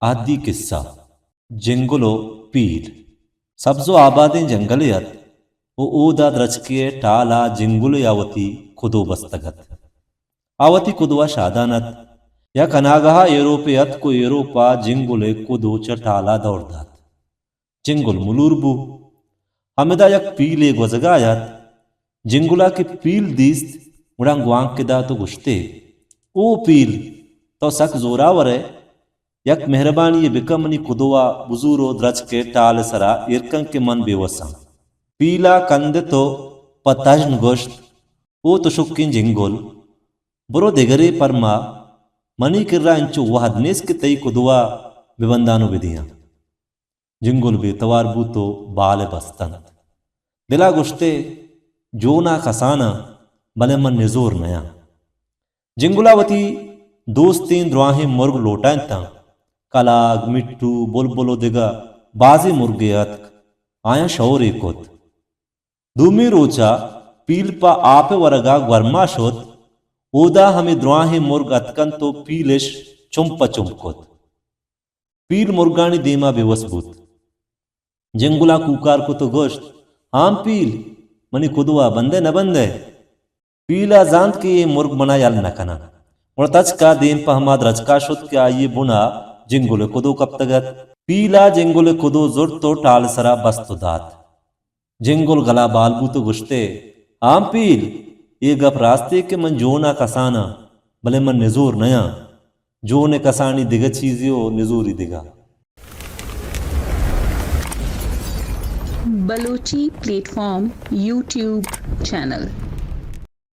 اہدی قصہ۔ جنگل و پیل۔ سبز و آبادیں جنگلے ات و اودا درچکے ء ٹال ء جنگلے ء وتی کدو بستگ ات۔ آ وتی کدو ء شادان ات۔ یک اناگہ ء ایروپے اتک و ایروپ ء جنگل ء کدو چہ ٹال ء دور دات۔ جنگل ملور بو۔ ہمدا یک پیلے گوزگا ات۔ جنگلا کہ پیل دیست، گڑا گوانک دات و گوشتے، او پیل، تو سک زوراور ئے، یک مہربانی یے بکن، منی کدوا بزور و درچکے ٹال سرا ایر کن کہ من بے وساں۔ پیلا کندت و پہ تژن گوشت، او تشکیں جنگل، برو دگرے پرما، منی کرا انچو وہد نیست کہ تئی کدوا ببندان و بدیاں۔ جنگل بے توار بوت و بال ء بست انت۔ دل ء گوشت ئے، جون ء کسان آں، بلے من نزور نیاں۔ جنگل ء وتی دوستیں دراہیں مرگ لوٹائینتاں۔ کلاگ، مٹو، بلبل و دگہ بازیں مرگے اتک۔ آیاں شورے کت۔ دومی روچ ء پیل پہ آپ ء ورگ ء گورما شت۔ اودا ہمے دراہیں مرگ اتکنت و پیلش چم پہ چم کت۔ پیل مرگانی دیما بے وس بوت۔ جنگلا کوکار کت و گوشت، ہان پیل، منی کدوا بندئے نہ بندئے؟ پیلا زانت کہ اے مرگ منا یل نہ کناں۔ گڑا تچکا دیم پہ ہما درچکا شت کہ آئی بنا جنگل کدو کپتگ ات۔ پیلا جنگل کدو زرت و ٹال سرا بست و دات۔ جنگل گلا بال بوت و گوشت ئے، ہان پیل، اے گپ راستے کہ من جون ء کسان آں، بلے من نزور نیاں۔ جون ء کسانی دگہ چیزے و نزوری دگہ۔ Balochi plate form YouTube channel.